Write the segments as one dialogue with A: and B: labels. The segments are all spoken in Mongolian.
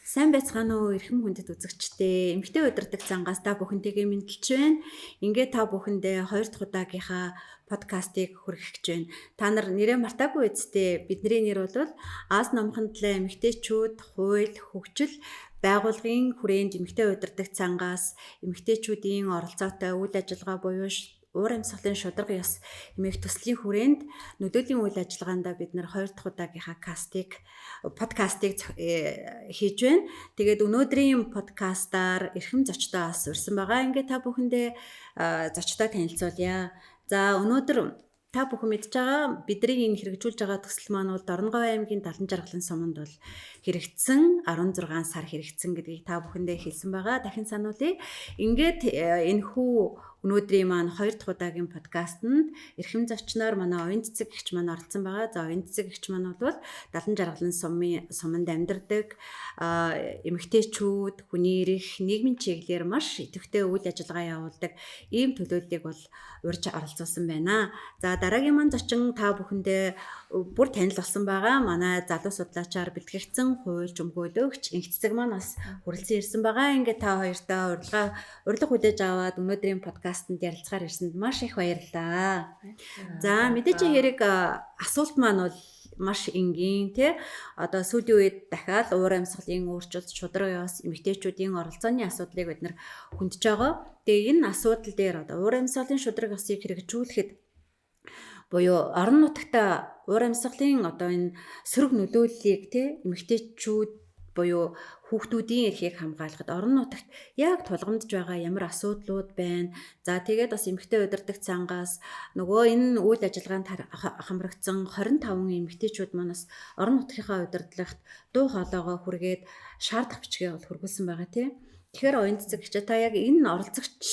A: Сайн байцгаана уу эрхэм хүндэт үзэгчдээ. Эмэгтэй удирдах цангаас та бүхэнтэйгээ мэндэлж байна. Ингээд та бүхэндээ хоёр дахь удаагийнхаа подкастыг хүргэх гэж байна. Та нар нэрээ мартаагүй үсттэй. Бидний нэр бол Аз номхон талаа эмэгтэйчүүд хууль хөгжил байгууллагын хүрээнд эмэгтэй удирдах цангаас эмэгтэйчүүдийн оролцоотой үйл ажиллагаа буюу уур амьсгалын шударга ёс хэмээх төслийн хүрээнд нөлөөлийн үйл ажиллагаандаа бид нар хоёр дахь удаагийнхаа подкастыг хийж байна. Тэгээд өнөөдрийн подкастаар эрхэм зочдоо бас урьсан байгаа. Ингээд та бүхэндээ зочдоо танилцуулъя. За өнөөдөр та бүхэн мэдж байгаа бидний энэ хэрэгжүүлж байгаа төсөл маань бол Дорноговь аймгийн Далан жаргалын суманд бол хэрэгжсэн 16 сар хэрэгжсэн гэдгийг та бүхэндээ хэлсэн байгаа. Дахин сануулъя. Ингээд энэхүү өнөөдрийн маань хоёр дахь удаагийн подкастэнд эрхэм зочноор манай оюун цэцэг эгч маань оролцсон байгаа. За оюун цэцэг эгч маань бол Далан жаргалын суманд амьдардаг эмэгтэйчүүд, хүний эрх, нийгмийн чиглэлээр маш идэвхтэй үйл ажиллагаа явуулдаг ийм төлөөллийг бол урьж оролцуулсан байна. За дараагийн маань зочин та бүхэндээ бүр танил болсон байгаа. Манай залуу судлаачаар бэлтгэгдсэн хуульч өмгөөлөгч инх цэцэг маань бас хүрэлцэн ирсэн байгаа. Ингээд та хоёртой урилга хүлээж аваад өнөөдрийн подкастэнд ярилцахаар ирсэнд маш их баярлалаа. За мэдээж хэрэг асуулт маань бол маш энгийн тий. Одоо сүүлийн үед дахиад уур амьсгалын өөрчлөлт, шударга ёс, эмэгтэйчүүдийн оролцооны асуудлыг бид нар хөндөж байгаа. Тэгээ энэ асуудал дээр одоо уур амьсгалын шударга ёсыг хэрэгжүүлэхэд буюу орон нутагта уур амьсгалын одоо энэ сөрөг нөлөөллийг тий эмэгтэйчүүд буюу хүүхдүүдийн эрхийг хамгаалахад орон нутагт яг тулгамдж байгаа ямар асуудлууд байна. За тэгээд бас эмэгтэй удирдах цангаас нөгөө энэ үйл ажиллагаанд хамрагдсан 25 эмэгтэйчүүд маань бас орон нутгийнхаа удирдлагт дуу хоолойгоо хүргээд шаардах бичгээ бол хүргүүлсэн байгаа тий. Тэгэхээр оюун цэцэг эгч та яг энэ оролцогч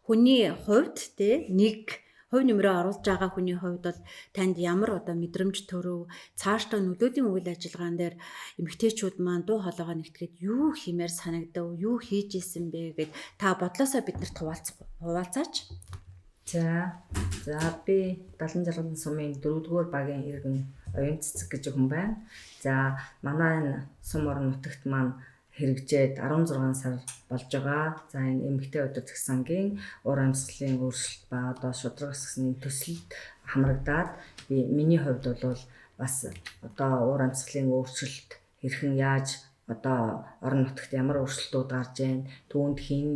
A: хүний хувьд тий нэг хувь нэмрээ оруулж байгаа хүний хувьд бол танд ямар одоо мэдрэмж төрөв, цаашдаа нөлөөлийн үйл ажиллагаан дээр эмэгтэйчүүд маань дуу хоолойгоо нэгтгэхэд юу хиймээр санагдав, юу хийж исэн бэ гэд та бодлосоо биднэрт хуваалцаач.
B: За би Далан жаргалын сумын 4-р багийн иргэн оюун цэцэг гэж хүн байна. За манай энэ сум орон нутагт маань хэрэгжээд 16 сар болж байгаа. За энэ эмэгтэй удирдах сангийн уур амьсгалын өөрчлөлт ба одоо шударга ёсны төсөлд хамрагдаад би миний хувьд бол бас одоо уур амьсгалын өөрчлөлт хэрхэн яаж одоо орон нутагт ямар өөрчлөлтүүд гарч байна, түүнд хэн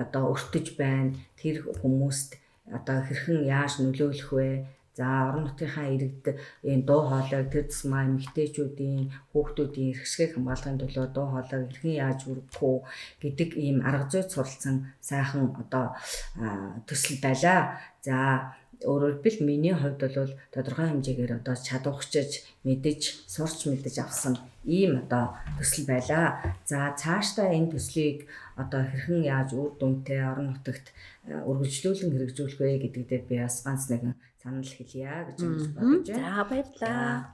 B: одоо өртөж байна, тэр хүмүүст одоо хэрхэн яаж нөлөөлөх вэ? За орон нутгийнхаа иргэд энэ дуу хоолойг тэр тусмаа эмэгтэйчүүдийн хүүхдүүдийн эрхшгийг хамгаалахын төлөө дуу хоолойг хэрхэн яаж хүргэх үү гэдэг ийм арга зүйд суралцсан сайхан одоо төсөл байлаа. За өөрөөр хэлбэл миний хувьд бол тодорхой хэмжээгээр одоо чадварчиж мэдэж сурч мэдэж авсан ийм одоо төсөл байлаа. За цаашдаа энэ төслийг одоо хэрхэн яаж үр дүнтэй орон нутагт үргэлжлүүлэн хэрэгжүүлэх вэ гэдэг дээр би бас ганц нэгэн санал хэлье гэж бодож байна.
A: За баярлалаа.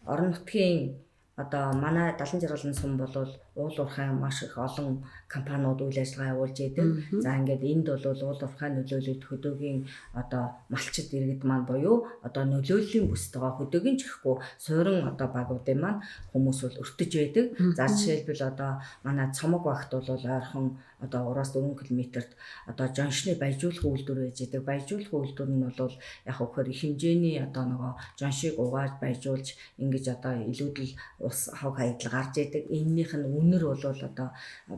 B: Орон нутгийн одоо манай Далан жаргалын сум бол уул уурхайн маш их олон компаниуд үйл ажиллагаа явуулж идэг. За ингээд энд бол уул уурхай нөлөөлөлт хөдөөгийн одоо малчид иргэд маань буюу одоо нөлөөллийн бүсд байгаа хөдөөгийн ч гэхгүй суурин одоо багуудын маань хүмүүс бол өртөж байдаг. За жишээлбэл одоо манай Цомог багт бол ойрхон одоо 3-4 км-т одоо жоншны баяжуулах үйлдвэр байж идэг. Баяжуулах үйлдвэр нь бол яг үхээр их хэмжээний одоо нөгөө жоншийг угааж баяжуулж ингэж одоо илүүдэл ус хог хаягдал гарч идэг. Эннийх нь үнэр бол одоо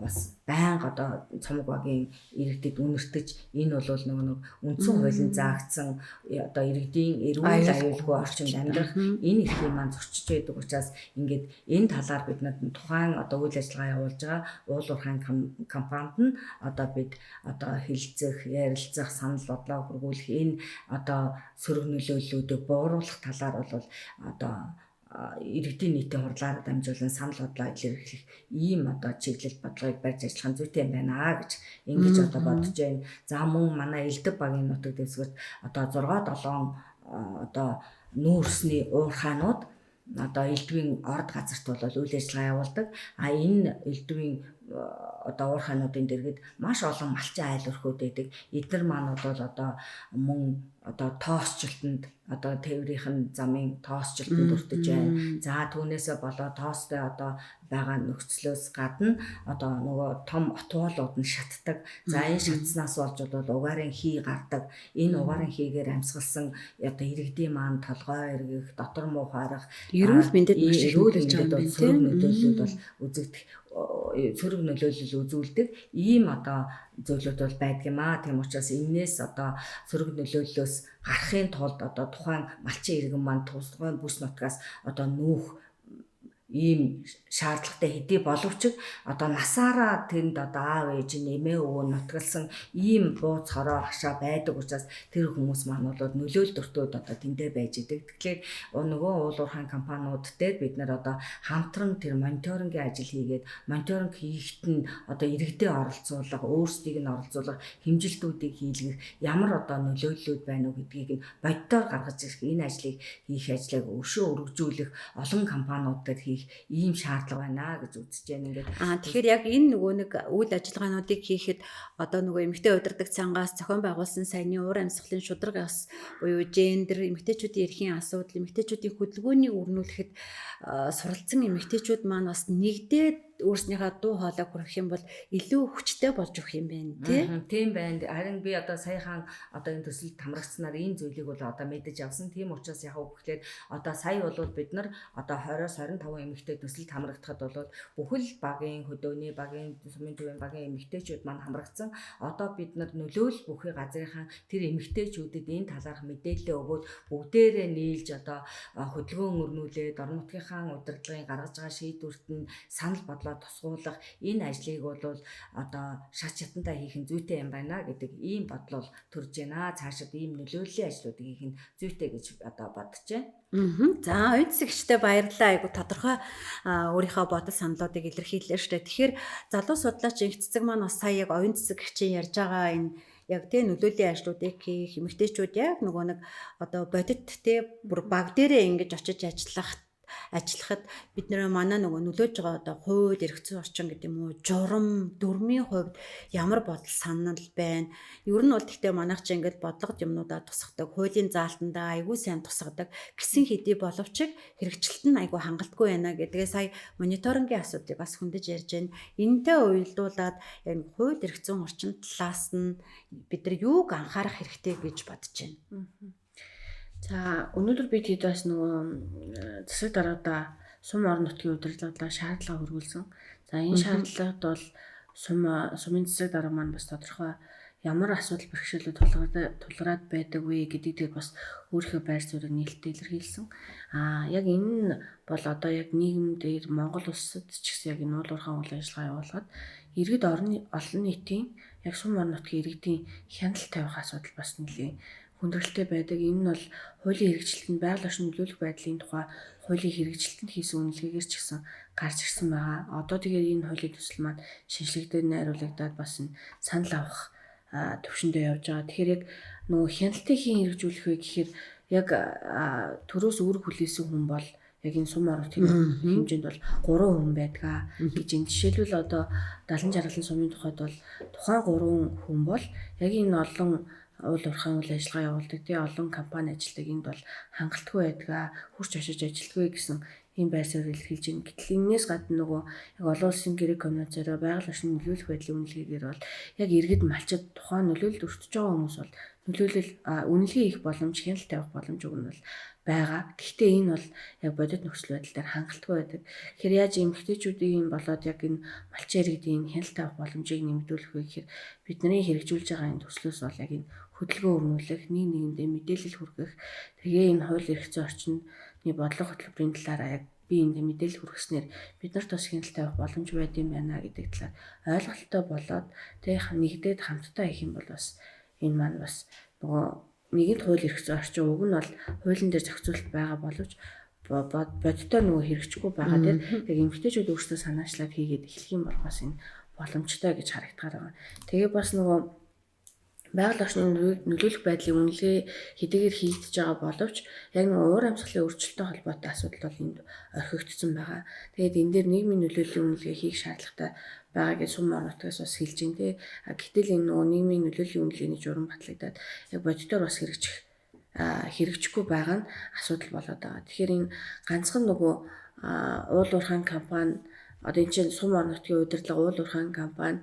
B: бас байнга одоо Цомог багийн иргэдэд үнэртэж энэ бол нөгөө нэг үндсэн хуулийн заагдсан одоо иргэдийн эрүүл аюулгүй орчинд амьдрах энэ эрхийг маань зөрчиж байдаг учраас ингээд энэ талаар бид нар тухайн одоо үйл ажиллагаа явуулж байгаа уул уурхайн компанид нь одоо бид одоо хэлцэх, ярилцах, санал бодлоо хүргүүлэх энэ одоо сөрөг нөлөөллүүдийг бууруулах талаар бол одоо иргэдийн нийтийн хурлаар дамжуулан санал бодлоо илэрхийлэх ийм одоо чиглэл бодлогыг барьж ажиллах нь зүйтэй юм байна гэж ингэж одоо бодож байна. За мөн манай Элдв багийн нутаг дэвсгэрт одоо 6 7 одоо нүүрсний уурхаанууд одоо элдвийн орд газарт бол үйл ажиллагаа явуулдаг. А энэ элдвийн одоо уурхайнуудын дэргэд маш олон малчин айл өрхүүд байдаг. Эднэр маань бол одоо мөн одоо тоосчлтонд одоо тээврийнх нь замын тоосчлтонд өртөж байна. За түүнээсээ болоо тоостой одоо байгаа нөхцлөөс гадна одоо нөгөө том отвоолууд нь шатдаг. За энэ шатснаас болж бол угаарын хий гардаг. Энэ угаарын хийгээр амьсгалсан одоо иргэдийн маань толгой эргэх, дотор муухайрах,
A: эрүүл мэндэд маш их
B: нөлөөлж байгаа юм тийм нөлөөллүүд бол үзэгдэх, сөрөг нөлөөлөл үзүүлдэг ийм одоо зүйлүүд бол байдаг юм аа. Тийм учраас энээс одоо сөрөг нөлөөллөөс гарахын тулд одоо тухайн малчин иргэн маань тухайн бүс нутгаас одоо нүүх ийм шаардлагатай хэдий боловч одоо насаараа тэнд одоо аав ээж нь эмээ өвөө нутгалсан ийм бууц хороо хашаа байдаг учраас тэр хүмүүс маань бол нөлөөлөл өртөөд одоо тэндээ байж идэг. Тэгэхээр нөгөө уул уурхайн компаниуд дээр бид нар одоо хамтран тэр мониторингийн ажил хийгээд, мониторинг хийхэд нь одоо иргэдээ оролцуулах, өөрсдийг нь оролцуулах, хэмжилтүүдийг хийлгэх, ямар одоо нөлөөллүүд байна уу гэдгийг нь боддоор гаргаж ирэх, энэ ажлыг хийх ажлыг өшөө өргөжүүлэх, олон компаниуд дээр хийх ийм шаардлага байна гэж үзэж байна ингээд.
A: Тэгэхээр яг энэ нөгөө нэг үйл ажиллагаануудыг хийхэд одоо нөгөө эмэгтэй удирдах цангаас зохион байгуулсан саяны уур амьсгалын шударга ёс буюу гендер, эмэгтэйчүүдийн эрхийн асуудал, эмэгтэйчүүдийн хөдөлгөөнийг өрнүүлэхэд суралцсан эмэгтэйчүүд маань бас нэгдээд өөрснийхөө дуу хоолойг хүргэх юм бол илүү хүчтэй болж өгөх юм байна тий.
B: Тийм байна. Харин би одоо саяхан одоо энэ төсөлд хамрагдсанаар энэ зүйлийг бол одоо мэдэж авсан. Тийм учраас яг үгээр одоо сая бол бид нар одоо 20-оос 25 эмэгтэй төсөлд хамрагдахад бол бүхэл багийн хөдөөний багийн сумын төвийн багийн эмэгтэйчүүд маань хамрагдсан. Одоо бид нар нөлөөлөл бүхий газрынхаа тэр эмэгтэйчүүдэд энэ талаарх мэдээлэл өгөөд бүгдээрээ нийлж одоо хөдөлгөөн өрнүүлээд орон нутгийнхаа удирдлагын гаргаж байгаа шийдвэрт нь санал бодлоо тусгуулах энэ ажлыг бол одоо шат шатантаа хийх нь зүйтэй юм байна гэдэг ийм бодлол төрж байна. Цаашид ийм нөлөөллийн ажлуудыг хийх нь зүйтэй гэж одоо бодож байна.
A: За оюун засагчтай баярлалаа. Айгу тодорхой өөрийнхөө бодол саналуудыг илэрхийллээ шүү дээ. Тэгэхээр залуу судлаач инх цэцэг маань бас сая яг оюун засагчийн ярьж байгаа энэ яг тий нөлөөлийн ажлуудыг хийх эмэгтэйчүүд яг нөгөө нэг одоо бодит тий бүр баг дээрээ ингэж очиж ажиллахад бид нэр манай нөгөө нөлөөж байгаа одоо хууль, эрх зүйн орчин гэдэг юм уу, журам, дүрмийн хувьд ямар бодол санал байна. Ер нь бол гэхдээ манайх чи ингээд бодлогод юмнуудаа тусгадаг, хуулийн заалтандаа айгүй сайн тусгадаг гэсэн хэдий боловч хэрэгжилт нь айгүй хангалтгүй байна гэдгээ сая мониторингийн асуудлыг бас хөндөж ярьж байна. Энэнтэй уялдуулаад яг хууль, эрх зүйн орчин талаас нь бид нар юуг анхаарах хэрэгтэй гэж бодож байна.
C: За өнөөдөр бид хэд бас нөгөө засаг даргаадаа сум орон нутгийн удирдлагад шаардлага хүргүүлсэн. За энэ шаардлагад бол сумын засаг дарга маань бас тодорхой ямар асуудал бэрхшээлүүд тулгараад байдаг вэ гэдэг дээр бас өөрийнхөө байр суурийг нээлттэй илэрхийлсэн. Яг энэ нь бол одоо яг нийгэм дээр Монгол улсад ч гэсэн яг энэ уул уурхайн үйл ажиллагаа явуулахад иргэд олон нийтийн яг сум орон нутгийн иргэдийн хяналт тавих асуудал бас нэлээд хүндрэлтэй байдаг. Энэ нь бол хуулийн хэрэгжилтэнд байгаль орчин нөлөөлөх байдлын тухай хуулийн хэрэгжилтэнд хийсэн үнэлгээгээр ч гэсэн гарч ирсэн байгаа. Одоо тэгээд энэ хуулийн төсөл маань шинжлэгдээд найруулагдаад бас энэ санал авах төвшөндөө явж байгаа. Тэгэхээр яг нөгөө хяналтыг хэн хэрэгжүүлэх вэ гэхээр яг төрөөс үүрэг хүлээсэн хүн бол яг энэ сум орон нутгийн хэмжээнд бол 3 хүн байдгаа гэж энэ жишээлбэл одоо 70 жаргалан сумын тухайд бол тухайн 3 хүн бол яг энэ олон уул уурхайн үйл ажиллагаа явуулдаг тий олон компани ажилладаг энд бол хангалтгүй байдгаа, хурц очиж ажилтгүй гэсэн ийм байр суурь илэрхийлж байна. Гэтэл энээс гадна нөгөө яг олон улсын гэрээ конвенцаараа байгаль орчин нөлөөлөх байдлын үнэлгээгээр бол яг иргэд малчид тухайн нөлөөлөлд өртөж байгаа хүмүүс бол нөлөөлөл үнэлгээ хийх боломж, хяналт тавих боломж уг нь бол байгаа. Гэхдээ энэ бол яг бодит нөхцөл байдал дээр хангалтгүй байдаг. Тэгэхээр яаж эмэгтэйчүүдийн юм болоод яг энэ малчин иргэдийн хяналт тавих боломжийг нэмэгдүүлэх вэ гэхээр бидний хэрэгжүүлж байгаа энэ төслөөс бол яг энэ хөдөлгөөн өрнүүлэх, нэг нэгэндээ мэдээлэл хүргэх, тэгээ энэ хууль эрх зүйн орчны бодлого хөтөлбөрийн талаар яг би энд мэдээлэл хүргэснээр бид нарт бас хяналт тавих боломж байд юм байна гэдэг талаар ойлголттой болоод тэгээ нэгдээд хамтдаа хийх юм бол бас энэ маань бас нөгөө нэгэнт хууль эрх зүйн орчин уг нь бол хуулийн дээр зохицуулалт байгаа боловч бодитоор нөгөө хэрэгжихгүй байгаа дээр яг эмэгтэйчүүд өөрсдөө санаачлаад хийгээд эхлэх юм бол бас энэ боломжтой гэж харагдгаар байгаа. Тэгээ бас нөгөө Байгаль орчны нөлөөлөх байдлыг үнэлгээ хэдийгээр хийгдэж байгаа боловч яг нэг уур амьсгалын өөрчлөлттэй холбоотой асуудал бол энд орхигдсон байгаа. Тэгээд энэ дээр нийгмийн нөлөөллийн үнэлгээ хийх шаардлагатай байгаа гэж сум орон нутгаас бас хэлж байна те. Гэтэл энэ нөгөө нийгмийн нөлөөллийн үнэлгээний журам батлагдаад яг бодитоор бас хэрэгжихгүй байгаа нь асуудал болоод байгаа. Тэгэхээр энэ ганцхан нөгөө уул уурхайн компани, одоо энэ чинь сум орон нутгийн удирдлага, уул уурхайн компани,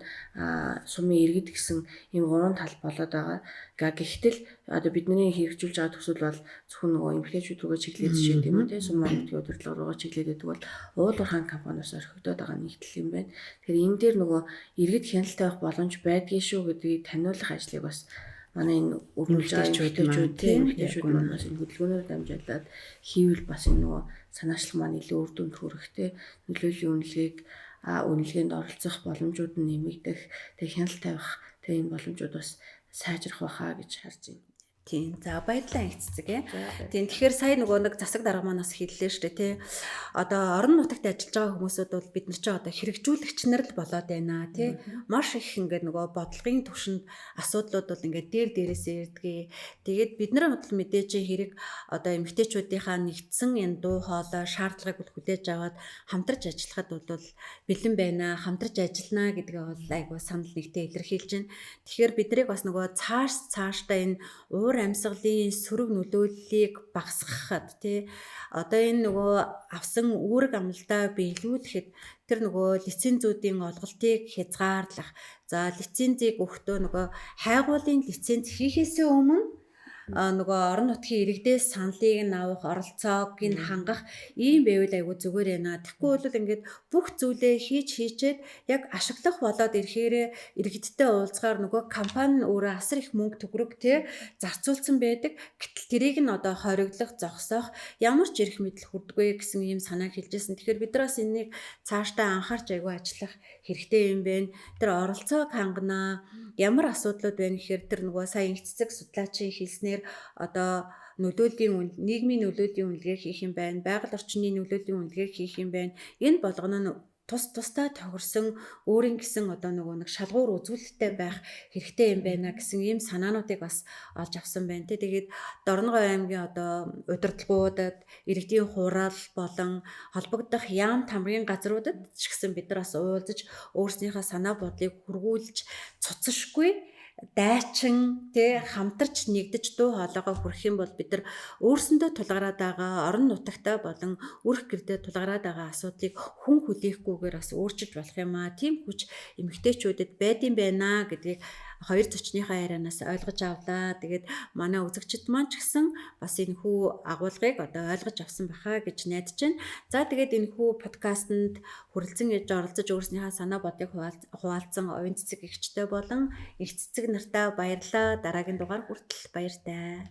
C: сумын иргэд гэсэн ийм гурван тал болоод байгаа. Гэхдээ одоо бидний хэрэгжүүлж байгаа төсөл бол зөвхөн нөгөө эмэгтэйчүүд рүүгээ чиглээд жишээ тийм үү, сум орон нутгийн удирдлага руугаа чиглээд байдаг бол уул уурхайн компани бас орхигдоод байгаа нэг тал юм байна. Тэгэхээр энэ дээр нөгөө иргэд хяналт тавих боломж байдгийн шүү гэдгийг таниулах ажлыг бас манай энэ өрнүүлж байгаа эмэгтэйчүүд маань бас энэ хөдөлгөөнөөр дамжуулаад хийвэл бас энэ нөгөө санаачлах маань илүү үр дүнд хүрэхтэй, нөлөөллийн үнэлгээг үнэлгээнд оролцох боломжууд нь нэмэгдэх, тэг хяналт тавих тэг энэ боломжууд бас сайжрах байхаа гэж харж байна.
A: Тийм. За, баярлалаа, Инх цэцэг. Тийм. Тэгэхээр сая нөгөө нэг засаг дарга маань бас хэллээ шүү дээ, тий. Одоо орон нутагт ажиллаж байгаа хүмүүсүүд бол бид нар чи одоо хэрэгжүүлэгч нар л болоод байна, тий. Маш их ингээд нөгөө бодлогын түвшинд асуудлууд бол ингээд дээр дээрээсээ ирдгээ. Тэгээд бид нар бол мэдээж хэрэг одоо эмэгтэйчүүдийнхаа нэгдсэн энэ дуу хоолой шаардлагыг бол хүлээж аваад хамтарч ажиллахад бол бэлэн байна, хамтарч ажиллана гэдгээ бол айгуу санал нэгтээ илэрхийлж байна. Тэгэхээр бид нарыг бас нөгөө цаашдаа энэ уур амьсгалын сөрөг нөлөөллийг багасгахад, тий, одоо энэ нөгөө авсан үүрэг амлалтаа биелүүлэхэд тэр нөгөө лицензүүдийн олголтыг хязгаарлах, за, лицензийг өгөхдөө нөгөө хайгуулын лиценз хийхээсээ өмнө нөгөө орон нутгийн иргэдээс саналыг нь авах, оролцоог нь хангах ийм байвал айгүй зүгээр байна. Тэгэхгүй бол ингээд бүх зүйлээ хийж хийчээд яг ашиглах болоод ирэхээрээ иргэдтэй уулзахаар нөгөө компани нь өөрөө асар их мөнгө төгрөг, те, зарцуулсан байдаг. Гэтэл тэрийг нь одоо хориглох, зогсоох ямар ч эрх мэдэл хүрдэггүй гэсэн ийм санааг хэлжсэн. Тэгэхээр бид нар бас энийг цаашдаа анхаарч айгүй ажиллах хэрэгтэй юм байна. Тэр оролцоог ханганаа. Ямар асуудлууд байна гэхээр тэр нөгөө сая Инх цэцэг судлаачийн хэлснээр одоо нөлөөллийн нийгмийн нөлөөллийн үнэлгээ хийх юм байна. Байгаль орчны нөлөөллийн үнэлгээ хийх юм байна. Энэ болгоно нь тус тусдаа тохирсон өөрийн гэсэн одоо нөгөө нэг шалгуур үзүүлэлттэй байх хэрэгтэй юм байна гэсэн ийм санаануудыг бас олж авсан байна, тэ. Тэгээд Дорногов аймгийн одоо удирдлагуудад, иргэдийн хураал болон холбогдох яам тамгын газруудад ч гэсэн бид нар бас уулзаж өөрснийхөө санаа бодлыг хүргүүлж, цуцшгүй дайчин, тэ, хамтарч нэгдэж дуу хоолойгоо хүргэх юм бол бид нар өөрсөндөө тулгараад байгаа, орон нутагтаа болон өрх гэрдээ тулгараад байгаа асуудлыг хүн хүлээхгүйгээр бас өөрчилж болох юм аа. Тийм хүч эмэгтэйчүүдэд байдсан байна гэдгийг хоёр зочныхаа ярианаас ойлгож авлаа. Тэгээд манай үзэгчид маань ч гэсэн бас энэ хүү агуулгыг одоо ойлгож авсан байхаа гэж найдаж байна. За, тэгээд энэ хүү подкастэнд хүрэлцэн иж оролцож өөрснийхөө санаа бодлыг хуваалцсан Оюун цэцэг эгчтэй болон Инх цэцэг нартаа баярлалаа. Дараагийн дугаар хүртэл баяртай.